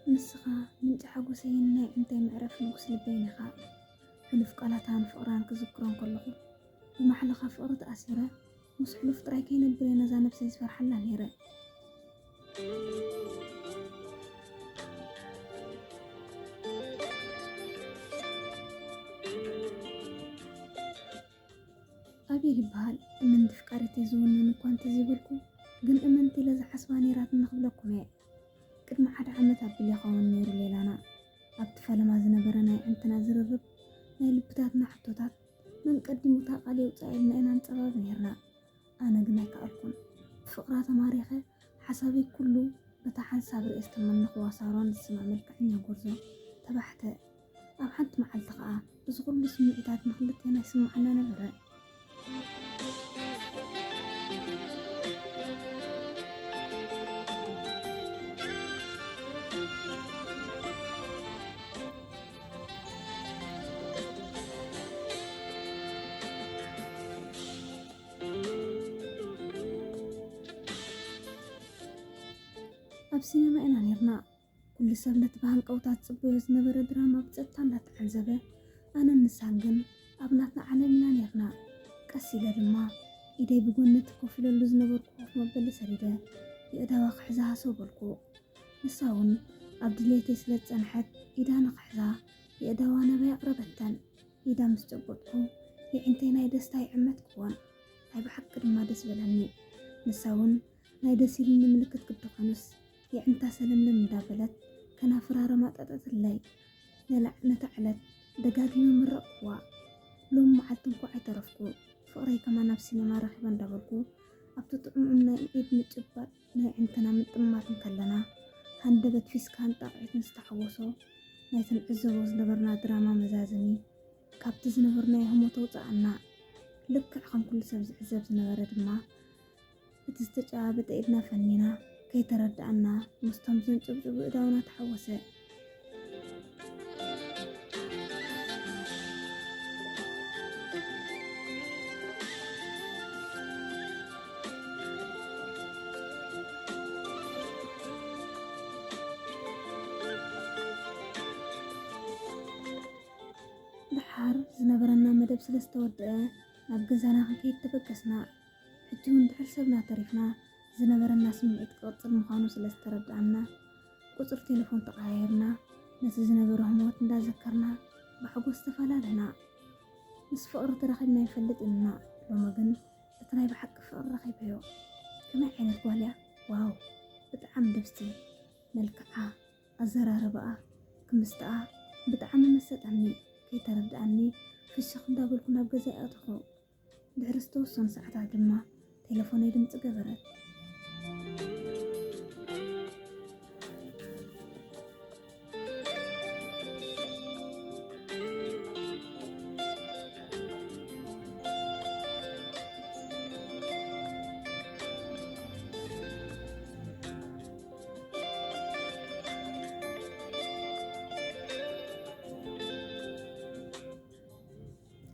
ንስኻ ምንጪ ሓጎሰይን ናይ ዕንተይ መዕረፊ ንጉስ ልበይን ኢኻ። ሕሉፍ ቃላታን ፍቕራን ክዝክሮ እንከለኹ፣ ብማሕለኻ ፍቕሪ ተኣሲረ፣ ምስ ሕሉፍ ጥራይ ከይነብር እየ ነዛ ነብሰይ ዝፈርሓላ ነይረ። ኣቤል ይበሃል። እምንቲ ፍቃሪተይ ዝውንን እኳ እንተዘይበልኩ፣ ግን እምንቲ ኢለ ዝሓስባ ነይራትኒ ክብለኩም እየ። ቅድሚ ሓደ ዓመት ኣቢሉ ይኸውን ነይሩ ሌላና። ኣብቲ ፈለማ ዝነበረ ናይ ዕንትና ዝርርብ፣ ናይ ልብታትና ሕቶታት፣ መን ቀዲሙ እታ ቃል የውፅኣ ኢልና ኢና ንፀባብ ነይርና። ኣነ ግን ኣይከኣልኩን። ብፍቕራ ተማሪኸ፣ ሓሳበይ ኩሉ በታ ሓንሳብ ርእየ ዝተመነኽዋ ሳሮን ዝስማዕ መልክዐኛ ጎርዞ ተባሕተ። ኣብ ሓንቲ መዓልቲ ኸኣ፣ እዚ ኩሉ ስምዒታት ንኽልቴና ይስምዓና ነበረ። ኣብ ሲነማ ኢና ኔርና። ኩሉ ሰብ ነቲ ብሃንቀውታ ዝጽበዮ ዝነበረ ድራማ ብጸጥታ እንዳተዓዘበ፣ ኣነን ንሳን ግን ኣብ ናትና ዓለም ኢና ኔርና። ቀስ ኢለ ድማ ኢደይ ብጎኒ እቲ ኮፍ ኢለሉ ዝነበርኩ ኮፍ መበሊ ሰዲደ፣ የእዳዋ ክሕዛ ሃሰው በልኩ። ንሳ እውን ኣብ ድሌተይ ስለ ዝጸንሐት፣ ኢዳ ንኽሕዛ የእዳዋ ናበይ ኣቕረበተን። ኢዳ ምስ ጨበጥኩ፣ የዒንተይ ናይ ደስታ ይዕመት ክወን። ናይ ብሓቂ ድማ ደስ በለኒ። ንሳ እውን ናይ ደስ ኢልኒ ምልክት ክድኾንስ፣ የዒንታ ሰለምለም እንዳበለት ከናፍራ ረማጠጠትለይ። ነላ-፣ ነታ ዕለት ደጋጊመ መረቕኩዋ። ሎሚ መዓልቲ እንኳዕ ኣይተረፍኩ። ፍቕረይ ከማን ኣብ ሲነማ ረኺበ እንዳበልኩ፣ ኣብቲ ጥዑም ናይ ኢድ ምጭባጥ ናይ ዕንትና ምጥማት እንከለና፣ ሃንደበት ፊስካን ጣቕዒትን ዝተሓወሶ ናይቲ ንዕዘቦ ዝነበርና ድራማ መዛዘሚ ካብቲ ዝነበርናዮ ህሞት ኣውጽኣና። ልክዕ ከም ኩሉ ሰብ ዝዕዘብ ዝነበረ ድማ፣ እቲ ዝተጨባበጠ ኢድና ፈኒና፣ ከይተረድኣና ምስቶም ዘንጨብጭቡ እዳውና ተሓወሰ። ደሓር ዝነበረና መደብ ስለ ዝተወደአ፣ ናብ ገዛና ክንከይድ ተበገስና። ሕጂ እውን ድሕር ሰብና ተሪፍና፣ ዝነበረና ስምዒት ክቕጽል ምዃኑ ስለ ዝተረድኣና፣ ቁጽሪ ቴሌፎን ተቐያየርና። ነቲ ዝነበረ ህሞት እንዳዘከርና፣ ብሓጎስ ተፈላለና። ምስ ፍቕሪ ተራኺብና ይፈልጥ ኢና፣ ሎሚ ግን እቲ ናይ ብሓቂ ፍቕሪ ረኺበዮ። ከመይ ዓይነት ጓል እያ? ዋው! ብጣዕሚ ደስ ትብል። መልክዓ፣ ኣዘራርባኣ፣ ክምስትኣ ብጣዕሚ መሰጠኒ። ከይተረድኣኒ ፍሽኽ እንዳበልኩ ናብ ገዛይ ኣተኹ። ድሕሪ ዝተወሰኑ ሰዓታት ድማ ቴሌፎነይ ድምጺ ገበረት።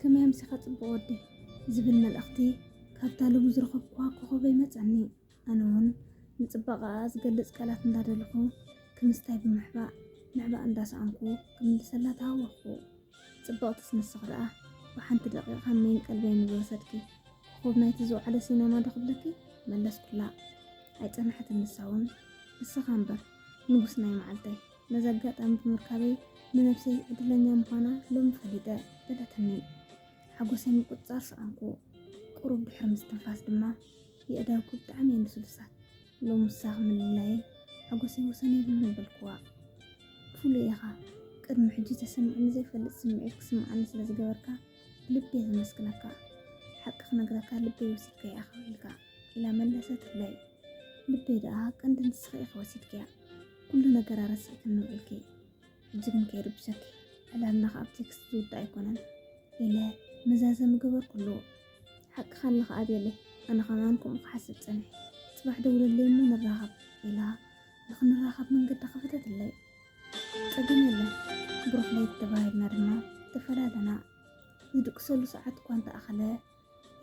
ከመይ ኣምሲኻ ጽቡቕ ወዲ ዝብል መልእኽቲ ካብታ ሎሚ ዝረኸብኩዋ ኮኾበይ መጸኒ። ኣነ እውን ንጽባቐኣ ዝገልጽ ቃላት እንዳደለኹ፣ ክምስታይ ብምሕባእ፣ ምሕባእ እንዳሰኣንኩ ክምልሰላ ተሃወኽኩ። ጽብቕትስ ንስኺ ደኣ፣ ብሓንቲ ደቂቕ ሃመይን ቀልበይን ዝወሰድኪ፣ ኮኾብ ናይቲ ዝወዓለ ሲነማ ዶ ክብለኪ? መለስኩላ። ኣይጸንሐትን ንሳ እውን፣ ንስኻ እምበር፣ ንጉስ ናይ መዓልተይ፣ ነዚ ኣጋጣሚ ብምርካበይ ንነብሰይ ዕድለኛ ምዃና ሎሚ ፈሊጠ፣ በለትኒ። ሓጎሰይ ምቁጽጻር ሰኣንኩ። ቁሩብ ድሕሪ ምስትንፋስ ድማ፣ የእዳውኪ ብጣዕሚ እየን ልስሉሳት። ሎሚ ንሳኺ ምልላየይ ሓጎሰይ ወሰን የብሉን በልክዋ። ፍሉይ ኢኻ። ቅድሚ ሕጂ ተሰሚዑኒ ዘይፈልጥ ስምዒት ክስምዓኒ ስለ ዝገበርካ ብልቢ እየ ዘመስግነካ። ሓቂ ክነግረካ ልበይ ወሲድካዮ ኢኻ ኢልካ፣ ኢላ መለሰትለይ። ልበይ ደኣ ቀንዲ ንስኺ ኢኺ ወሲድክያ። ኩሉ ነገራ ረሲዕክኒ ውዒልኪ። ሕጂ ግን ከይርብሸኪ፣ ዕላልና ከኣ ብቴክስት ዝውዳእ ኣይኮነን ኢለ መዛዘሚ ገበርኩሉ። ሓቅኻ ኣለኻ ኣቤለይ፣ ኣነ ከማን ከምኡ ክሓስብ ጸኒሐ። ጽባሕ ደውለለይ እሞ ንራኸብ ኢላ ንኽንራኸብ መንገዲ ከፈተትለይ። ጸገም የለን፣ ብሩኽ ለይቲ ተባሂልና ድማ ተፈላለና። ዝድቅሰሉ ሰዓት እኳ እንተኣኸለ፣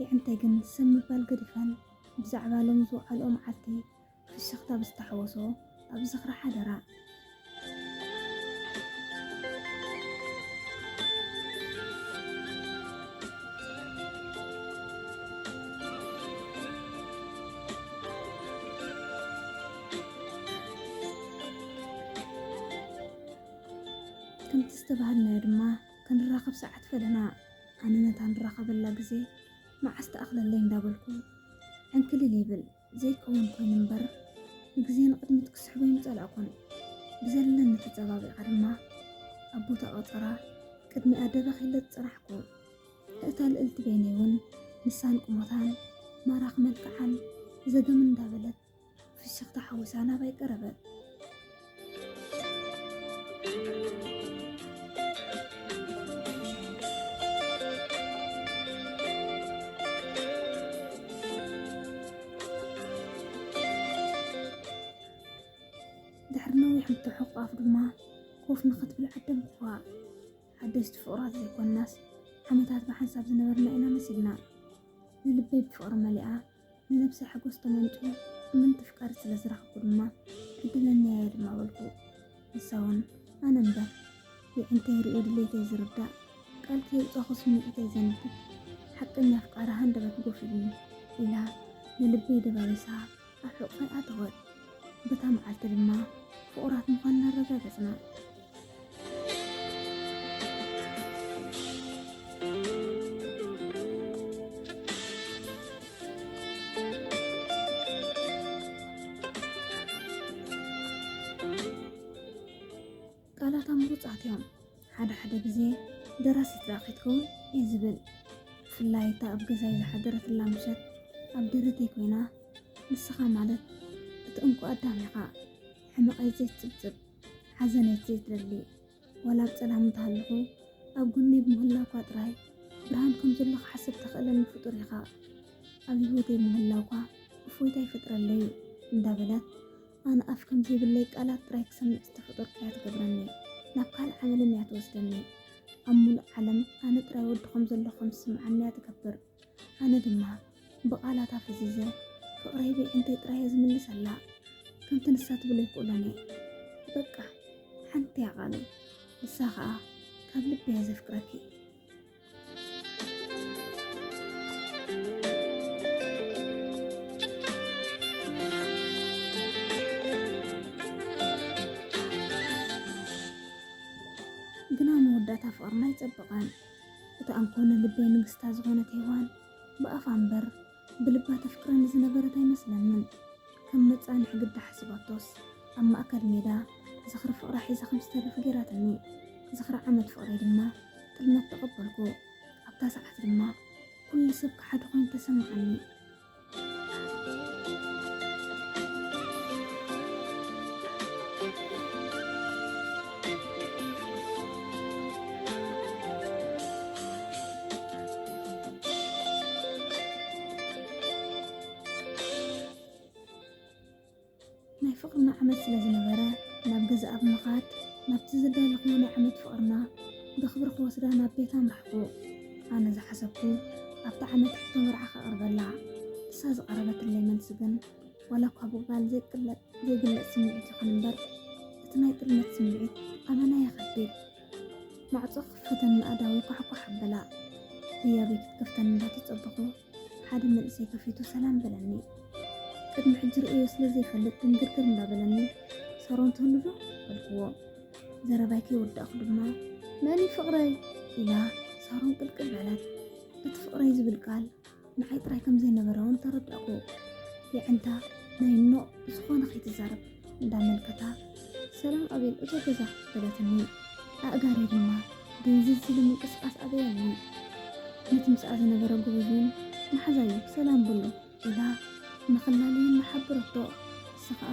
የዕንተይ ግን ሰብ ምባል ገዲፈን ብዛዕባ ሎም ዝወዓልኦ መዓልቲ ፍሽኽታ ብዝተሓወሶ ኣብ ዝኽሪ ሓደራ። ከምቲ ዝተባህልናዮ ድማ ክንራኸብ ሰዓት ፈለና። ኣነ ነታ ንራኸበላ ግዜ መዓስ ትኣኽለለይ እንዳበልኩ ዕንክሊል ይብል። ዘይከውን ኮይኑ እምበር፣ ንግዜ ንቕድሚት ክስሕቦ ኣይምጸላእኩን። ብዘለኒ ተጸባቢቓ ድማ ኣብ ቦታ ቆጸራ ቅድሚኣ ደበኽ ኢለ ጸናሕኩ። እታ ልእልቲ በይነይ እውን ንሳን ቁመታን ማራኺ መልክዓን ዘገም እንዳበለት ፍሽኽታ ሓዊሳ ናባይ ቀረበት። ድሕሪ ነዊሕ ምትሕቑቓፍ ድማ ኮፍ ንኽትብል ዓደምኩዋ። ሓደሽቲ ፍቑራት ዘይኮንናስ፣ ዓመታት ብሓንሳብ ዝነበርና ኢና መሲልና። ንልበይ ብፍቕሪ መሊኣ፣ ንነብሰይ ሓጎስ ተመንጭዩ፣ እምንቲ ፍቃሪ ስለ ዝረኸብኩ ድማ፣ ዕድለኛ እየ ድማ በልኩ። ንሳ እውን ኣነ እምበር፣ የዒንተይ ርእዩ ድሌተይ ዝርዳእ፣ ቃል ከየውጻኹ ስምዒተይ ዘንብብ፣ ሓቀኛ ኣፍቃሪ ሃንደበት ጎፍ ኢሉኒ፣ ኢላ ንልበይ ደባቢሳ ኣብ ሕቑፈይ ኣተወት። በታ መዓልቲ ድማ ፍቑራት ምዃንና ኣረጋገጽና። ቃላታ ምሩጻት እዮም። ሓደ ሓደ ግዜ ደራሲት ደኣ ከይትከውን እየ ዝብል። ብፍላይ እታ ኣብ ገዛይ ዝሓደረትላ ምሸት ኣብ ደረተይ ኮይና፣ ንስኻ ማለት እቲ እንኮ ኣዳም ኢኻ። ሕመቐይ ዘይትጽብጽብ፣ ሓዘነይ ዘይትደሊ፣ ዋላ ኣብ ጸላም እንተሃለኹ ኣብ ጎነይ ብምህላውካ ጥራይ ብርሃን ከም ዘሎ ክሓስብ ተኽእለኒ ፍጡር ኢኻ። ኣብ ህይወተይ ምህላውካ እፎይታ ይፈጥረለይ እዩ እንዳበለት፣ ኣነ ኣፍ ከም ዘይብለይ ቃላት ጥራይ ክሰምዕ ዝተፈጠርኩ እያ ትገብረኒ። ናብ ካልእ ዓለምን እያ ትወስደኒ። ኣብ ምሉእ ዓለም ኣነ ጥራይ ወዲ ከም ዘለኹ ከም ዝስምዓኒ እያ ትገብር። ኣነ ድማ ብቓላታ ፈዚዘ፣ ፍቕረይ ብየዒንተይ ጥራይ እየ ዝምልሰላ። ከምቲ ንሳ ትብሎ ኣይክእሎን እየ። በቃ፣ ሓንቲ እያ ቃለይ። ንሳ ኸኣ፣ ካብ ልቢ እየ ዘፍቅረኪ። ግና መወዳእታ ፍቕርና ኣይጸበቐን። እታ እንኮ ንልበይ ንግስታ ዝኾነት ሄዋን ብኣፋ እምበር ብልባ ተፍቅረኒ ዝነበረት ኣይመስለንን። ከም መጻንሒ ግዳ ሓሲባቶስ ኣብ ማእከል ሜዳ ዝኽሪ ፍቕራ ሒዛ ከም ዝተርፍ ገይራትኒ። ዝኽሪ ዓመት ፍቕረይ ድማ ጥልመት ተቐበልኩ። ኣብታ ሰዓት ድማ ኩሉ ሰብ ክሓደ ኮይኑ ተሰምዓኒ። ናይ ፍቕርና ዓመት ስለ ዝነበረ፣ ናብ ገዛኣ ብምኻድ ናብቲ ዘዳለኽዎ ናይ ዓመት ፍቕርና ብኽብሪ ክወስዳ ናብ ቤታ ኣምራሕኩ። ኣነ ዝሓሰብኩ ኣብታ ዓመት ሕቶ መርዓ ከቕርበላ። እሳ ዝቐረበትለይ መልሲ ግን ዋላ እኳ ብቃል ዘይቅለጽ ዘይግለጽ ስምዒት ይኹን እምበር፣ እቲ ናይ ጥልመት ስምዒት ኣመና የኸብድ። ማዕጾ ክፈተኒ ኣዳዊ ኳሕኳሕ ኣበላ። ህያበይ ክትከፍተኒ እንዳተጸበኹ፣ ሓደ መንእሰይ ከፊቱ ሰላም በለኒ። ቅድሚ ሕጂ ርእዮ ስለ ዘይፈልጥ ድንግርግር እንዳበለኒ፣ ሳሮን ትህሉ ዶ? በልክዎ። ዘረባይ ከይወዳእኩ ድማ፣ መን እዩ ፍቕረይ? ኢላ ሳሮን ቅልቅል በለት። እቲ ፍቕረይ ዝብል ቃል ንዓይ ጥራይ ከም ዘይነበረ እውን ተረዳእኩ። የዕንታ ናይ ኖእ ዝኾነ ከይትዛረብ እንዳመልከታ፣ ሰላም ኣቤል፣ እቶ ገዛ በለትኒ። ኣእጋረይ ድማ ድንዝዝ ዝብል ምንቅስቓስ ኣበየኒ። ነቲ ምስኣ ዝነበረ ጉብዝ እውን መሓዛዩ ሰላም በሎ ኢላ ንኽላለዩ እናሓበረቶ፣ ንሳ ኸኣ፣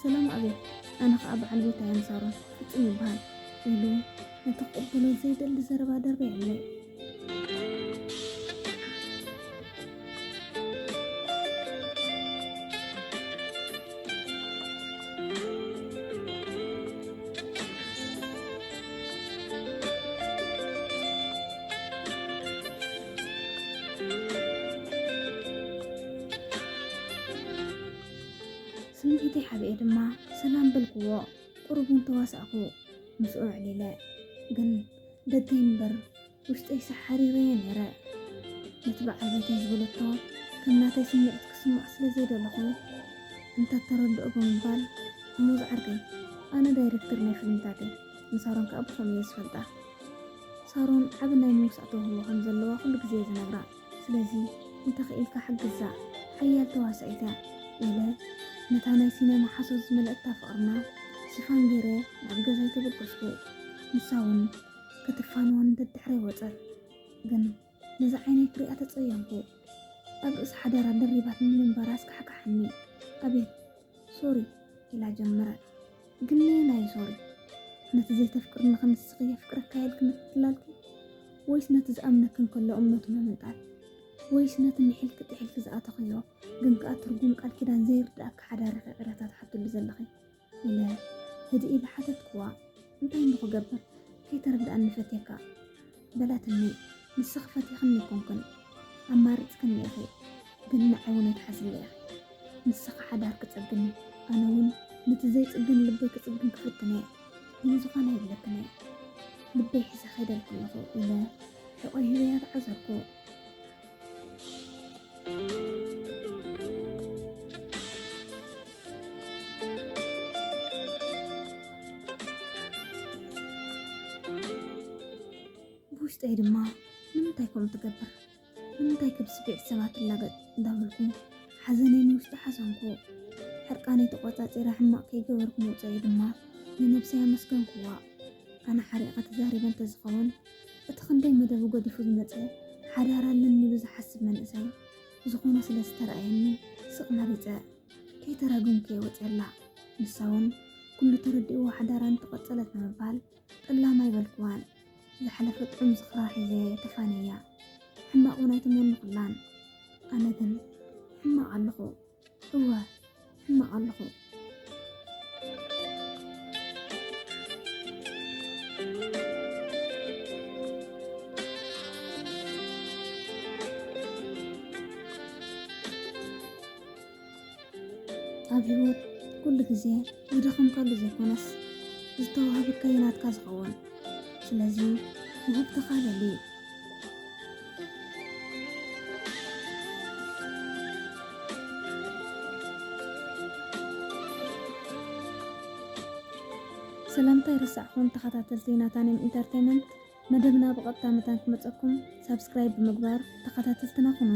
ሰላም ኣቤል፣ ኣነ ኸኣ በዓል ቤታ እየ ንሳሮን ፍጹም ይበሃል ኢሉ ነቲ ክቕበሎ ዘይደሊ ዘረባ ደርበየለይ። ስምዒተይ ሓቢኤ ድማ ሰላም በልክዎ። ቁሩብ እውን ተዋሳእኩ ምስኡ ኣዕሊለ። ግን ደገይ እምበር ውሽጠይስ ሓሪረዮ ነይረ። ነቲ በዓል ቤተይ ዝበለቶ ከም ናተይ ስምዒት ክስምዖ ስለ ዘይደለኹ፣ እንተተረድኦ ብምባል፣ እሞ ዝዓርከይ፣ ኣነ ዳይረክተር ናይ ፊልምታት እየ፣ ንሳሮን ከኣ ብኸምኡ እየ ዝፈልጣ። ሳሮን ዓቢ ናይ ምውሳእ ተውህቦ ከም ዘለዋ ኩሉ ግዜ እየ ዝነግራ። ስለዚ እንተኽኢልካ ሓግዛ፣ ሓያል ተዋሳኢት እያ ኢለ ነታ ናይ ሲነማ ሓሶት ዝመልአታ ፍቕርና ሽፋን ገይረ ናብ ገዛይ ተበገስኩ። ንሳ እውን ክትፋነወኒ ደድሕረይ ወጸት። ግን ነዚ ዓይነይ ክሪኣ ተጸየምኩ። ኣብ ርእሲ ሓዳራ ደሪባትኒ ምንባራ ኣስካሕክሓኒ። ኣቤት ሶሪ ኢላ ጀመረት። ግን ነየናይ ሶሪ? ነቲ ዘይተፍቅርኒ ከም ንስኺ የፍቅረካ ኢልኪ ምትላልኪ? ወይስ ነቲ ዝኣምነኪ እንከሎ እምነቱ ምምንጣል? ወይስ ነቲ ንሒልኪ ጥሒልኪ ዝኣተኽዮ ግን ከኣ ትርጉም ቃል ኪዳን ዘይርድኣኪ ሓዳርኺ ዕረታት ሓትሉ ዘለኺ? ኢለ ህድእ ኢለ ሓተትክዋ። እንታይ እሞ ክገብር? ከይተረድኣኒ ፈትየካ በላትኒ። ንስኺ ፈቲኽኒ ኣይኮንክን፣ ኣማሪጽክኒ ኢኺ፣ ግን ንዓይ እውን ኣይትሓዝለ ኢኺ። ንስኺ ሓዳር ክጸግኒ፣ ኣነ እውን ነቲ ዘይጽግን ልበይ ክጽግን ክፍትን እየ። ግን ዝኾነ ኣይብለክን እየ። ልበይ ሒዘ ከይደልኩ ኣለኹ ኢለ ሕቖይ ሂበያ ተዓዘርኩ። ብውሽጠይ ድማ ንምንታይ ከምኡ ትገብር? ንምንታይ ከብ ስብዒት ሰባት ትላገጽ እንዳበልኩ ሓዘነይ ንውሽጢ ሓዘንኩ። ሕርቃነይ ተቖጻጺረ ሕማቕ ከይገበርኩ ምውጸእይ ድማ ንነብሰይ ኣመስገንኩዋ። ኣነ ሓሪቐ ተዛሪበ እንተዝኸውን እቲ ክንደይ መደቡ ገዲፉ ዝመጸ ሓዳር ኣለኒ ኢሉ ዝሓስብ መንእሰይ ዝኾነ ስለ ዝተረኣየኒ ስቕ መሪጸ ከይተራገምኩ እየ ወጺኤላ። ንሳ እውን ኩሉ ተረዲእዋ ሓዳራ እንተቐጸለት ንምባል ጠላም ኣይበልኩዋን። ዝሓለፈ ጥዑም ዝኽራ ሒዘ ተፋንየያ። ሕማቕ እውን ኣይተመንኹላን። ኣነ ግን ሕማቕ ኣለኹ። እወ፣ ሕማቕ ኣለኹ። ኣብ ህይወት ኩሉ ግዜ ዝደኸምካሉ ዘይኮነስ ዝተዋህበካዩ ናትካ ዝኸውን። ስለዚ ውህብትኻ ለሊ። ሰላምታ ይረሳዕኹም ተኸታተልቲ ናታኒም ኢንተርቴይንመንት። መደብና ብቐጥታ መታን ክመጸኩም ሳብስክራይብ ብምግባር ተኸታተልትና ኩኑ።